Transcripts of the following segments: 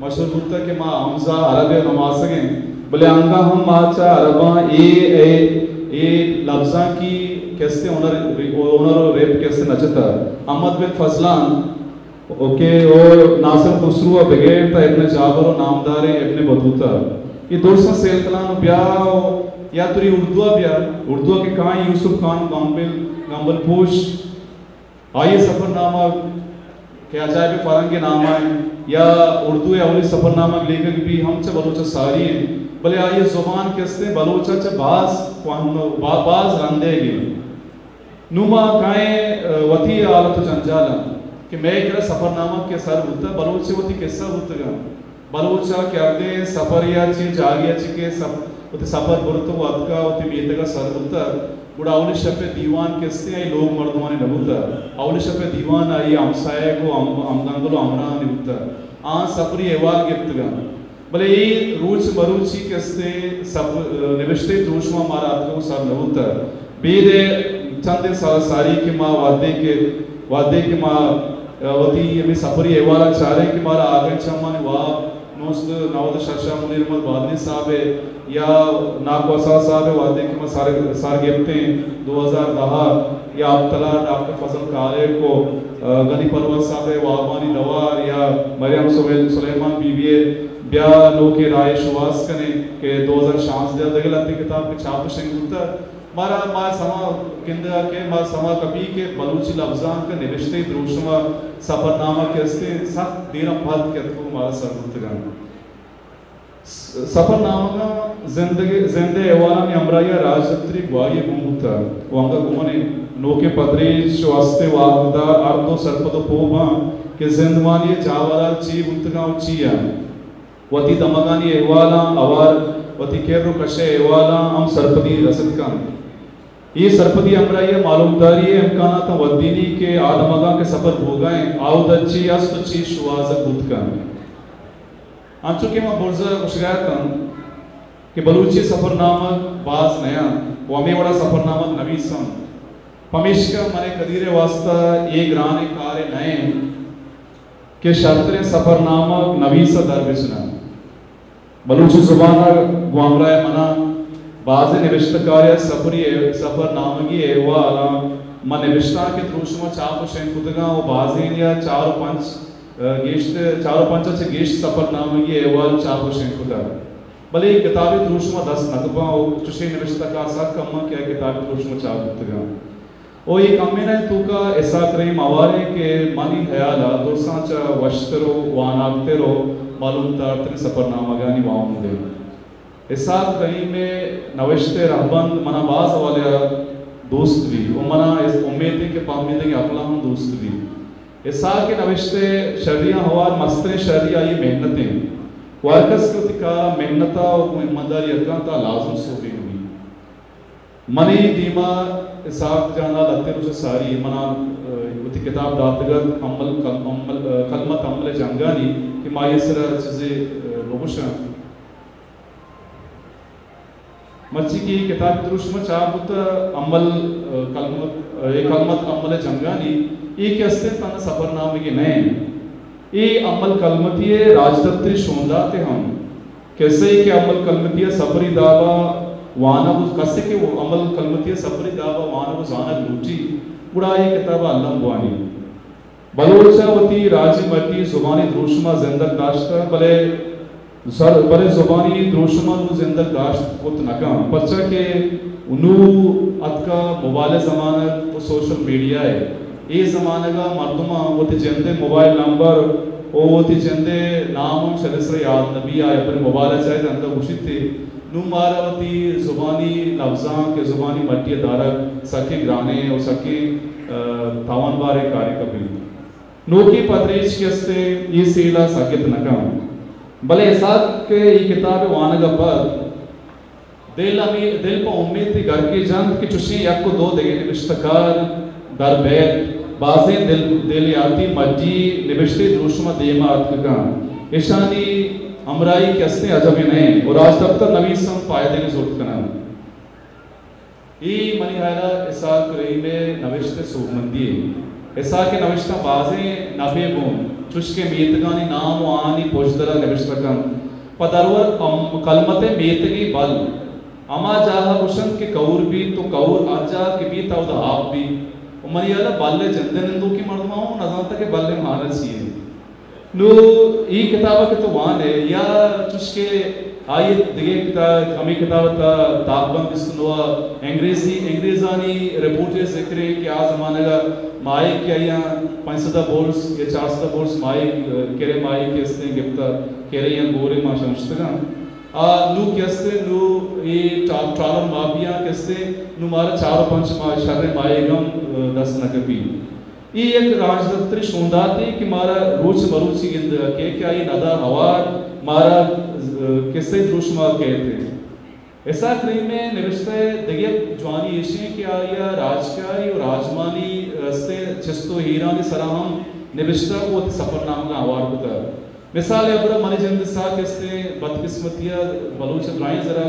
مشہور بوتگ کہ ما ہمزہ عرب ء نماسگ ایں، بلے انگا ہم ما چہ عرباں اے، اے، اے لبزاں کی کسے ہنر، ہنر و ریپ کسے نہ چتہ۔ احمد بن فضلان، اوکے، او ناصر خسرو ء بگر تا ابن جابر و نامداریں ابن بطوطہ۔ اے درساں سیل کنان و بیا و یا توری اردو ء بیا، اردو ء کہ کائیں یوسف خان گمبل، گمبل پوش، آئی ء سفرنامہ کہ عجائب فرنگ نامہ انت، یا اردو ء اولی سفرنامہ لیکگ بھی ہم چہ بلوچ ء ساری انت، بلے آئی ء زبان کہ استیں بلوچ ء چہ باز کوہن و با-، باز رندیگ انت۔ نوں ما کائیں، ء، وتی حالت و جنجالاں کہ مئے کرا سفرنامہ کہ سر بوتہ، بلوچ ء وتی قصہ بوتگاں۔ بلوچ ء کہ ہردیں سفر یا چی جاگے ء چی کہ سف-، وتی سفر برت و اتکا وتی میتگ ء سر بوتہ، گڑا اولی شپ ء دیوان کہ استیں آئی لوگ مردمانی نہ بوتہ۔ اولی شپ ء دیوان آئی ہمسایگ و ہم-، ہمگنگل و ہمراہانی بوتہ۔ آں سفری احوال گپتگاں۔ بلے اے روچ مروچی کہ استیں سب نبشتہ دروشم ء مارا اتکگ و سر نہ بوتگ۔ بید ء چندیں سال ساری کہ ما وھدے کہ، وھدے کہ ما، ء، وتی ہمے سفری احوال ء چاریں کہ مارا آگن چمانی واب نوزدہ نود ء شش ء منیر احمد بادنی صاحب ء یا ناکو اسحاق صاحب ء وھدے کہ ما سر، سر گپتیں دو ہزار دہ ء یا ابتلا ڈاکٹر فضل کارک و، ء، غنی پرواز صاحب ء وابانی دوار یا مریم سہیل سلیمان بی بی ء بیا نوکیں راہے شوہاز کنیں کہ دو ہزار شانزدہ ء دگہ لہتیں کتاب کہ چاپ و شنگ بوتگ۔ مارا ما سما گندگ ء کہ ما سما کپی کہ بلوچی لبزانک ء نبشتہ دروشم ء سفرنامہ کہ استیں سک دیراں پد کہ اتکگ و مارا سر بوتگ انت۔ س-، سفرنامگاں زندگ، زند ء احوالانی ہمراہی ء راجدپتری گواہی ء گون بوتگ و انگہ گون انت۔ نوکیں پدریچ و ہستیں واہگدار ہر دو سرپد و پوہ باں کہ زندمانی ء جاورال چی بوتگاں و چی انت۔ وتی دمگانی احوالاں ہوار وتی کر و کش ء احوالاں ہم سرپدی رست کنت۔ اے سرپدی ہمراہی ء معلومداری ء امکاناتاں ودینی کہ آ دمگاں کہ سفر بوگا انت، آ اود ء چی است و چی شوہازگ بوت کنت۔ انچو کہ ما برز ء گوشگا اتنت کہ بلوچی سفرنامگ باز نہ انت و ہمے وڑا سفرنامگ نویس انت۔ پمیشکا من ء قدیر ء واستہ اے گرانیں کارے نہ انت کہ شرتریں سفرنامگ نویس ء در بچناں۔ بلوچی زبان ء گوں ہمراہ منا بازیں نبشتہ کارے ء سفری ء سفرنامگی احوالاں من نبشتانک ء دروشم ء چاپ و شنگ کتگاں و بازینی ء چار و پنچ، ء، گیشت، چار و پنچ ء چہ گیشت سفرنامگی احوال چاپ و شنگ کتگ۔ بلے اے کتابی دروشم ء دست نہ کپاں و چشیں نبشتہ کار سک کم انت کہ آ کتابی دروشم ء چاپ بوتگاں۔ و اے کمینانی توکا اسحاق رحیم ہواریں کہ منی ہیال ء درساں چہ وشتر و واناکتر و معلومدارتریں سفرنامگانی واہند انت۔ اسحاق رحیم ء نوشت ء رہبند منا باز حوالے ء دوست بی و منا اس-، امیت انت کہ پہ ہمیدگیں عقلاں ہم دوست بی۔ اسحاق ء نوشت ء شریاں ہوار مستریں شری آئی ء محنت انت و ہرکس کہ وتی کار ء محنت ء و گوں ایمانداری ء کنت آ لازم سوبین بی۔ منی دیما اسحاق جان ء لہتیں روچ ء ساری منا، ء، وتی کتاب داتگ ات، امل کل-، امل، ء، کلمت امل ء جنگانی کہ ما آئی ء سرا چیزے، ء، بگوشاں۔ مرچی کہ اے کتاب دروشم ء چاپ بوت، امل، ء، کلمت، ء، اے کلمت امل ء جنگانی، اے کہ استیں تہنا سفرنامگے نہ انت۔ اے امل کلمتی ء راجدپتری شوندات ء ہم کسہ ء کہ امل کلمتی ء سفری داب ء وانگ و کسے کہ امل کلمتی ء سفری داب ء وانگ و زانگ لوٹی، گڑا اے کتاب ء الم بوانی۔ بلوچ ء وتی راجی مڈی زبانی دروشم ء زندگ داشتہ، بلے سر-، بلے زبانی دروشم ء نوں زندگ داشت کت نہ کنت، پرچا کہ نوں اتکہ موبائل ء زمانگ و سوشل میڈیا ء۔ اے زمانگ ء مردماں وتی جند ء موبائل نمبر و وتی جند ء نام ہم شری سرا یات نہ بی، آ پرے موبائل ء چاہے دنت ء گوشیت ء نوں مارا وتی زبانی لبزانک ء زبانی مڈی ء دارگ سکیں گرانیں و سکیں، ء، تاوان باریں کارے کپیت۔ نوکیں پدریچ کہ است ء اے سیل ء سگت نہ کنت۔ بلے اسحاق ء اے کتاب ء وانگ ء پد دل ہمے، دل پہ امیتے گرکے جنت کہ چشیں یک و دو دگہ نبشتہ کار در بیت، بازیں دل، دل یاتی مڈی نبشتہ دروشم ء دیم ء اتک کنت۔ اشانی ہمراہی کہ استیں عجبے نہ انت و راجدپتر نویس ہم پائدگے زرت کننت۔ اے منی ہیال ء اسحاق رحیم ء نبشت ء سوبمندی یے۔ اسحاق ء نبشتاں بازیں نپے گون چوشکہ میتگانی نام و آہانی پژدرا نبشتہ کنت۔ پہ درور ام-، کلمت ءِ میتگی بل ہما جاہ ءَ گوشنت کہ کہور بیت و کہور ہر جاہ کہ بیت اودا آپ بیت۔ و منی ہیال ءَ بل ءِ جند ءِ نندوکیں مردماں ہوں نزانتگ کہ بل ءِ مانا چی انت۔ نوں اے کتاب ءَ کہ تو وان ئے یا چوشکہ آئی ءِ دگہ کتاب، ہمے کتاب ءِ تہا تاکبند بیست و نو ءَ انگریزی، انگریزانی رپورٹ ءِ ذکر انت کہ آ زمانگ ءَ ماہیگ کہ آیاں پنچ سد ءَ بورس یا چار سد ءَ بورس ماہیگ، کرے ماہیگ کہ استیں گپتہ، کرے یا گورے ما شمشتگاں۔ آ نوں کہ استیں، نوں اے ٹا-، ٹرالر مافیا کہ استیں، نوں مارا چار و پنچ ماہ، شریں ماہیگ ہم دست نہ کپی۔ اے یک راجدپتری شونداتے کہ مارا روچ مروچی گندگ ءَ کئیت کہ آئی ندا ہوار مارا، ء، کسہ دروشم ءَ کئیت انت۔ اسحاق رحیم ءِ نبشتہ ءِ دگہ یک جوانی ایش انت کہ آئی ءَ راجکاری و راجمانی رستیں چست و ایرانی سرا ہم نبشتہ و وتی سفرنامگاں ہوار کتگ۔ مثال ءِ ہبرا منی جند ءِ ساہ کہ استیں بدقسمتی ءَ بلوچ ءِ درائیں زرا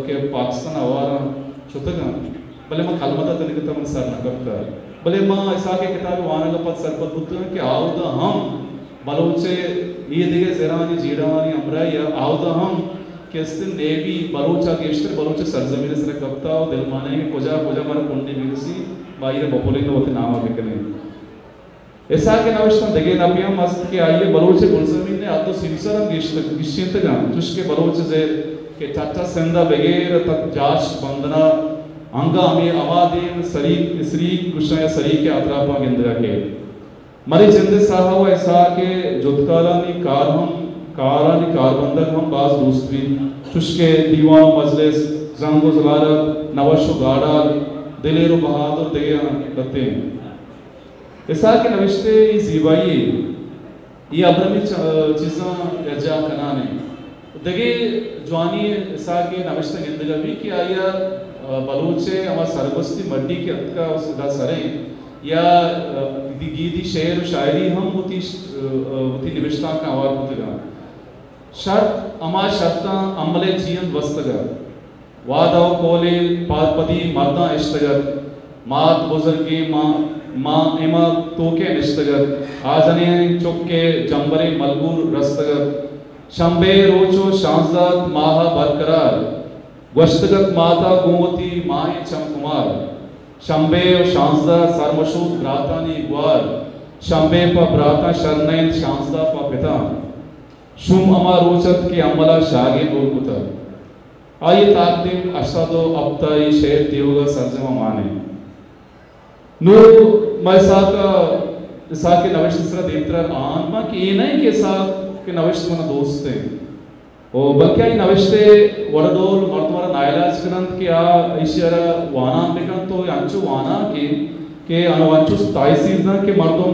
کہ پاکستان ءَ ہوار انت شتگ انت، بلے من کلمت ءَ تنیگت ءَ من سر نہ کپتگ۔ بلے من اسحاق ءِ کتاب ءِ وانگ ءَ پد سرپد بوتگاں کہ آودا ہم بلوچ ءِ اے دگہ زرانی جیڑہانی ہمراہی ءَ آودا ہم کہ استیں نیوی بلوچ ءَ گیشتر بلوچ ءِ سرزمین ءِ سرا کپتہ و دلمانیں کہ کجا کجا مارا کنڈے بہ رسی، ما آئی ءَ را بپلیں و وتی نام ءَ بکنیں۔ اسحاق ءِ نوشتاں دگہ نپے ہم است کہ آئی ءَ بلوچ ءِ گلزمین ءِ حد و سیمسر ہم گیشتگ، گیشینتگ انت، چوشکہ بلوچ ءِ زر کہ ٹٹہ سندھ ءَ بگر تک جاشک بندنا انگا ہمے ہما دیم سریک، سریک گوشاں یا سریک ءِ اطرافاں گندگ ءَ کئیت۔ منی جند ءِ ساہ ءَ و اسحاق ءِ جھدکارانی کار ہم، کارانی کاربندگ ہم باز دوست بیت، چوشکہ دیوان و مجلس، زنگ و زلارگ، نوش و گاڑال، دلیر و بہادر دگہ لہتیں۔ اسحاق ءِ نوشتہ ءِ اے زیبائی ءَ اے ابرمی چ-، چیزاں یکجاہ کنان انت۔ دگہ جوانی اسحاق ءِ نوشتہ گندگ ءَ بیت کہ آئی ءَ، آ، بلوچ ءِ ہما سرگوستی مڈی کہ اتکگ ءُ ادا سر انت یا، آ، گیدی شعر ءُ شاعری ہم وتی ش-، آ، وتی نبشتانکاں ہوار کتگ انت۔ شرط ہما شرطاں عمل ءِ چی انت بستگ ءَ۔ وعدہ ءُ قولے پاد پدی مرداں اشتگ ات۔ مات بزرگیں ماں، ماں اما توکے نشتگ ات۔ آ جنین چک ءِ جمبریں ملگور رستگ ات۔ شمبے ءِ روچ ءُ شانزدہ ات ماہ ءَ برقرار۔ گوشتگ ات مات ءَ گوں وتی ماہیں چم کمار۔ شمبے ءُ شانزدہ سر مشوت براتانی گوار۔ شمبے پہ براتاں شر نہ انت، شانزدہ پہ پتاں۔ شوم ہما روچ ات کہ امل ءَ شاگے ڈول کتگ۔ آئی ءِ تاکدیم ہشت سد ءُ ہپت ءَ اے شعر تیوگ ءَ سرجم ءَ مان انت۔ نوں ما اسحاق ءَ، اسحاق ءِ نوشت ءِ سرا دیمترا آن باں کہ اے نہ انت کہ اسحاق ءِ نوشت من ءَ دوست انت، او بلکہ آئی نوشت ءِ وڑ ءُ ڈول مردم ءَ را ناعلاج کن انت کہ آ ایشی ءَ را وانان بہ کنت ءُ انچو وانان کہ کہ آنو انچو تاثیر دنت کہ مردم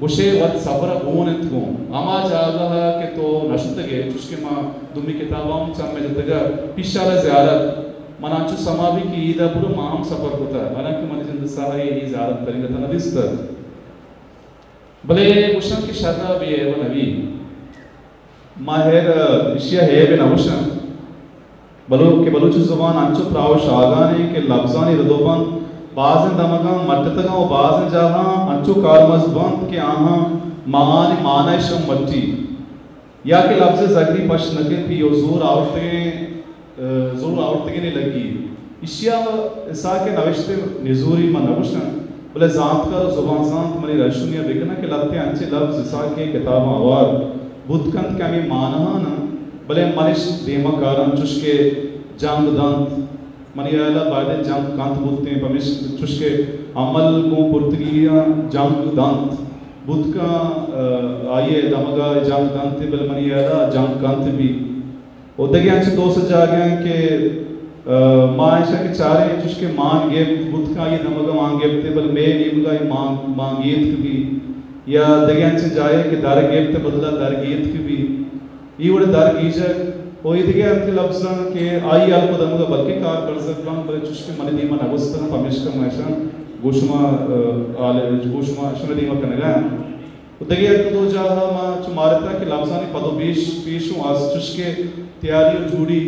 گوشے وت سفر ءَ گون انت گوں۔ ہما جاگہ ءَ کہ تو نہ شتگ ئے، چوشکہ ما دومی کتاب ءَ ہم چم ءَ جتگ ءَ پیشال ءِ زیارت، من انچو سما بی کہ اید ءَ پورا ما ہم سفر کتگ، حالانکہ منی جند ءِ ساہ ءَ اے زیارت تنیگت ءَ نہ دیستگ۔ بلے گوشاں کہ شر ءَ بے عیب نہ بی۔ ما ہیر، ایشی ءَ عیب نہ گوشاں۔ بلو-، کہ بلوچی زبان انچو پراہ ءُ شاہگان انت کہ لبزانی رد ءُ بند بازیں دمگاں مٹتگاں ءُ بازیں جاہاں انچو کارمرز بنت کہ آہاں معانی معنایش ہم مٹی۔ یا کہ لبز ءِ زگری پشت نہ کپی ءُ زور آورتگیں، ءَ، زور آورتگینے لگی۔ ایشی ءَ اسحاق ءِ نوشت ءِ نزوری من نہ گوشاں، بلے زانتکار ءُ زبان زانت منی رہشونی ءَ بکناں کہ لہتیں انچیں لبز اسحاق ءِ کتاباں ہوار بوت کنت کہ ہمے معناہان انت، بلے من اش دیم ءَ کاراں، چوشکہ جنگ دنت۔ منی ہیال ءَ بائدیں جنگ کنت بوتیں، پمیش-، چوشکہ امل گوں پرتگالیاں جنگ دنت۔ بوت کن، ءَ، آئی ءِ دمگ ءَ جنگ دنت، بلے منی ہیال ءَ جنگ کنت بی۔ ءُ دگہ انچیں دو سے جاگہ انت کہ، ءَ، ما ایشاں کہ چاریں، چوشکہ مان گپت، بوت کن آئی ءِ دمگ ءَ مان گپتے، بلے مئے نیمگ ءَ اے مان، مان گیتک بی۔ یا دگہ انچیں جاہے کہ در گپت ءِ بدل ءَ در گیتک بی۔ اے وڑ ءَ در گیجگ ءُ اے دگہ انچیں لبزاں کہ آئی ءِ ہلک ءُ دمگ ءَ بلکیں کار برزگ بنت، بلے چوشکہ منی دیم ءَ نہ گوستگ انت، پمیشکا ما ایشاں گوں شما، ءَ، حال، گوں شما، شمئے دیم ءَ کنگ ءَ آں۔ ءُ دگہ یک دو جاہ ءَ ما چو مارتگ کہ لبزانی پد ءُ پیش، پیش اوں است، چوشکہ تیاری ءُ جوڑی،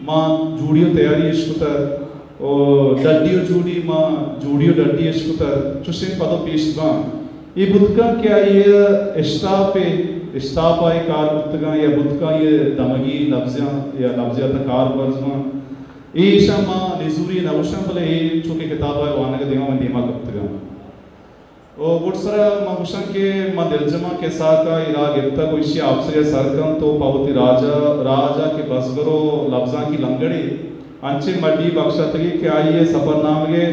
ما جوڑی ءُ تیاری اشکتگ، ءُ ڈڈی ءُ جوڑی، ما جوڑی ءُ ڈڈی اشکتگ، چوشیں پد ءُ پیش باں۔ اے بوت کنت کہ آئی ءَ اشتاپ ءَ، اشتاپ ءَ اے کار بوتگاں یا بوت کنت اے دمگی لبزاں یا لبزیات ءَ کار برز باں۔ اے ایشاں ما نزوری نہ گوشاں، بلے اے چو کہ کتاب ءِ وانگ ءَ دیما من دیما کپتگاں۔ او گڈسرا من گوشاں کہ من دلجماں کہ اسحاق ءَ اے راہ گپتگ و ایشی ءَ آپسرے ءَ سر کنت و پہ وتی راج ءَ، راج ءَ کہ بزگر و لبزانکی لنگڑے انچیں مڈی بکشاتگی کہ آئی ءِ سپرنامگ ءِ،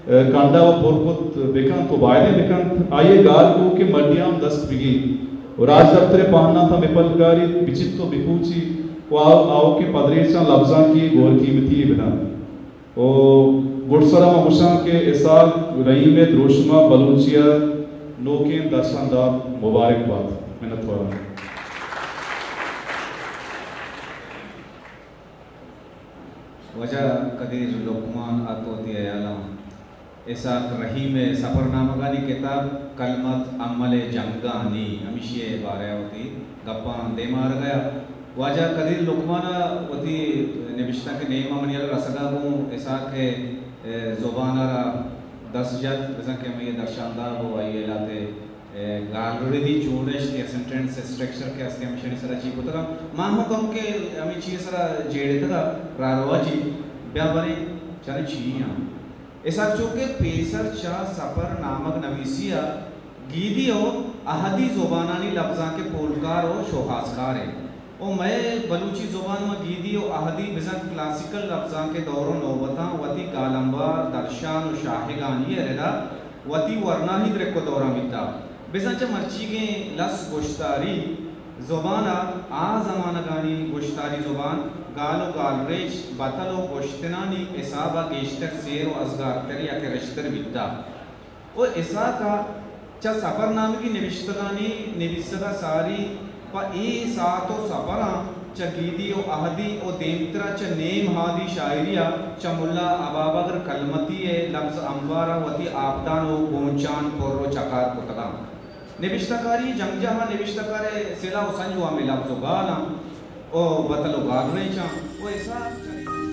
ءَ، کنڈا و پر کت بکنت و بایدیں بکنت۔ آئی ءِ گار گوں کہ مڈی ہم دست بگیت و راجدپتر ءِ پہناتاں بپلگاریت، بچیت و بپوچیت و آ-، آؤکیں پدریچاں لبزانکی گور قیمتی یے بدنت۔ و گڈسرا ما گوشاں کہ اسحاق رحیم ءِ دروشم ءَ بلوچی ءِ نوکیں درشانداب مبارک بات۔ منتواراں۔ واجہ قدیر لقمان ات وتی ہیالاں اسحاق رحیم ءِ سپرنامگانی کتاب کلمت عمل ءِ جنگانی، ہمیشی ءِ بارہ ءَ وتی گپاں دیما آرگ ءَ۔ واجہ قدیر لقمان ءَ وتی نبشتانک ءِ نیم ءَ منی ہیال ءَ رسگ ءَ گوں اسحاق ءِ، اے، زبان ءَ را دست جت، بزاں کہ ہمے درشانداب و آئی ءِ ہیالات ءِ، اے، گالردی جوڑشت یا سینٹنس اسٹرکچر کہ ہستی ہمیشانی سرا چی کتگ ءَ۔ ما ہم کمکے ہمے چی ءِ سرا جیڑتگ ءَ راہ رواجی، بیا بریں چاریں چی آں۔ اسحاق چو کہ پیسر چہ سپرنامگ نویسی ءَ گیدی و اہدی زبانانی لبزانک ءِ پولکار و شوہازکارے و مئے بلوچی زبان ماں گیدی و اہدی بزاں کلاسیکل لبزانک ءِ دور و نوبتاں وتی گالمبار، درشان و شاہگانی ءِ ردا وتی ورناہی درک و دوراں بیتہ۔ بزاں چہ مرچیگیں لس گوشتاری زبان ءَ آ زمانگانی گوشتاری زبان گال و گالریچ، بتل و گوشتنانی حساب ءَ گیشتر سیر و ازگارتر یا کہ رشتر بیتہ۔ و اسحاق ءَ چہ سپرنامگی نبشتگانی نبیسگ ءَ ساری پہ اے ساعت و سپراں چہ گیدی و اہدی و دیمترا چہ نیم ہادی شاعری ءَ چہ ملا ابابگر کلمتی ءِ لبز امبار ءَ وتی آپدان و بونچان پر و چکار کتگاں۔ نبشتہ کاری جنگجاہ ءَ نبشتہ کار ءِ سلاہ و سنج و ہمے لبز و گالاں و بتل و گالریچاں و اسحاق چہ